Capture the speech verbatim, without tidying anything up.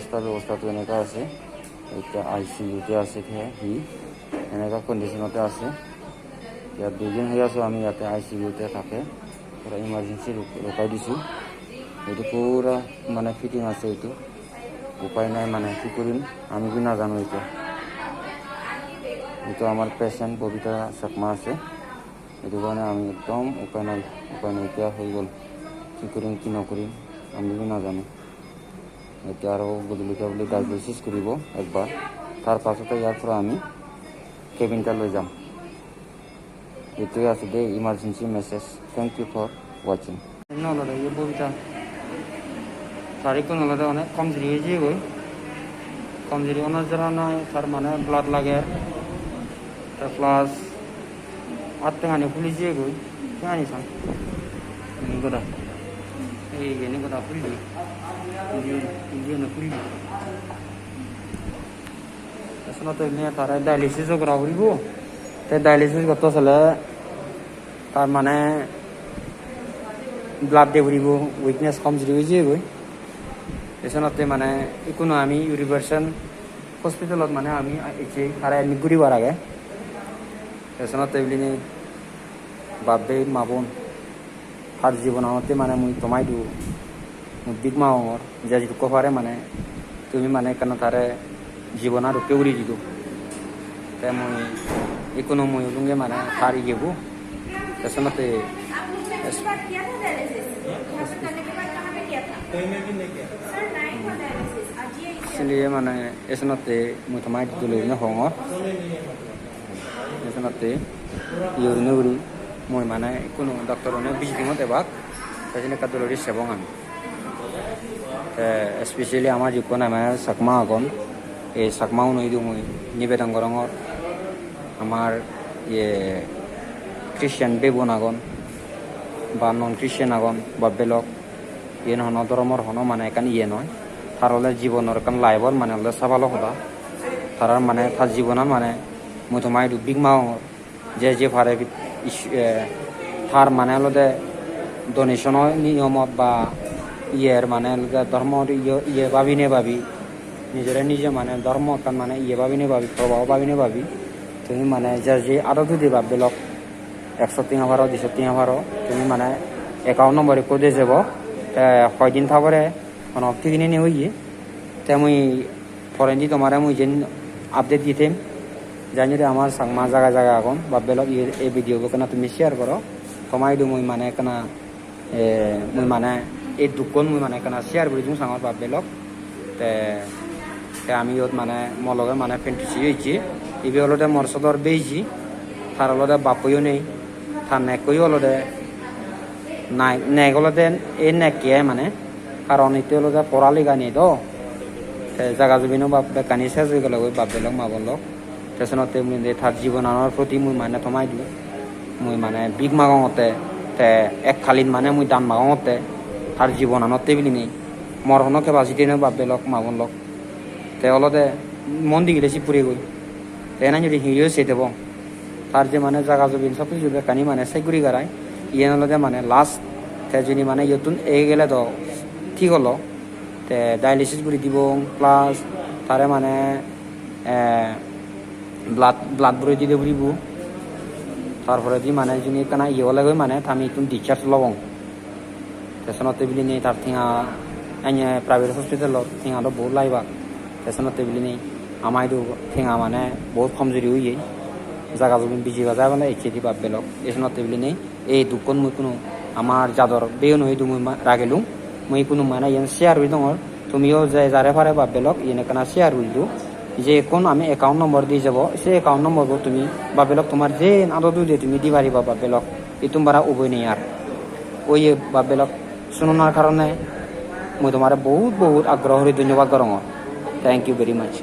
Obostha bebosta to eneka ase, eta I C U te ase te hi, eneka condition ote ase. Te dui din hoi aso ami yate I C U te thake, pura emergency ruk-, rukai disu. Etu pura mane fitting ase etu, upai nai mane hi kurim ami bi na jano etu. Etu amar patient Bobita Chakma ase, etu karone ami ekdom upai nai, upai nai kiya hoi gol, hi kurim hi no kurim ami bi na jano. Ete aro gudulike bole dialysis guribo ekbar. Tar pasote yar pore ami cabin ta loi jam. Ete ase de emergency message. Thank you for watching. Yen olode ye Bobita. Tar ikkun olode onek komjuri oi jeyegoi. Komjuri onor jora nai tar mane blood lager. Te plus At tengani huli jeyegoi, tengani san. Ini goda. Ei, ini goda huli. Indi, indi ono huli. Te senotte mane tare dialysis o gora puribo. Te dialysis gotto sele tar mane blood de puribo, weakness komjuri oi jeyegoi. Te senotte mane ikkunu ami Universal Hospitalot mane ami ecche tare admit guribar age. Te senotte bilinei bap bhei ma bon, tar jibonanotte mane mui tomaidu mui bhik magongor, je jidukko pare mane tumi mane ekkana tare jibon arokke guri dido. Te mui ikkunu mui ulunge mane tar iyebu. Te senotte siliye mane esenotte mui tomaidu dole gurinei hongor. Esenotte iye gurinei guri mui mane ikkunu doctor-une visiting-ot ebak, te sini ekka dole guri sebong ami. Te especially ama jikkun M I R Chakma agon, ei Chakma-uno idu mui nibedan gorongor, amar iye Christian bhei bon agon ba non Christian agon, bap bhei lok, iyen hono dhoromor hono mane ekkan iye noi. Tar ole jibonor ekkan life-or mane ole sabalo hoda. Tarar mane tar jibonan mane mui toma idu bhik magongor. Je je pare bit-, is-, eh, tar mane olode donation-o niyomot ba iyer mane olode dhormo iye, iye babine babi, nijore nije mane dhormo ekkan mane iye babine babi, probao babine babi, tumi mane je je ado dudi bap bhei lok ekso tenga paro, diso tenga paro, tumi mane account number ekko de jebo, te hoi din ta pore hono thik nei oye, te mui porendi tomare mui jen update di them. Jani de amar Changma jaga jaga agon, bap bhei lok, ei video bo ekkana tumi share goro. Toma idu mui mane ekkana, eh, mui mane ei dukkon mui mane ekkana share guri dong sangor bap bhei lok. Te, te ami iyot mane mo loge mane fantasy ecche. Ibe olode mor sodor bheiji, tar olode bappoyo nei, tar nekkoyo olode nai, nek olode ei nekke ai mane. Karon itte olode pora lega nei do. Te jaga jubino bap bekkani ses oi gelegoi bap bhei lok ma bon lok. Te senotte mui indi tar jibonanor proti mui mane toma idu mui mane bhik magongotte, te ekkalin mane mui dan magongotte tar jibonanotte bilinei. Mor hono capacity nei bap bhei lok ma bon lok. Te olode mon digile sip puregoi. Te ena jodi hiyo se debong. Tar je mane jaga jobin sob kiju bekkani mane sek guri garai. Iyen olode mane last. Te juni mane iyottun ege gele do thik olo. Te dialysis guri dibong plus tare mane, eh, blood, blood borey dide puribo. Tar poredi mane juni ekkana iye olegoi mane tami ittun discharge lobong. Te senotte bilinei tar tenga, ene private hospitalot tenga do bahut laibak. Te senotte bilinei ama idu tenga mane bahut komjuri oye. Jaga jobin biji baja bana ecche di bap bhei lok. Ei senotte bilinei ei dukkon mui ikkunu amar jador bheiuno idu mui ma-, ragelung. Mui ikkunu mane iyen share guri dongor. Tumiyo je jare pare bap bhei lok iyen ekkana share guri do. Je ikkun ami account number di jebo, se account number bo tumi bap bhei lok tomar jen ado dudi tumi di pariba bap bhei lok. Ittun bara uboi nei ar. Oye bap bhei lok sunonar karone mui tomare bahut bahut agroho guri dhonnobad gorongor. Thank you very much.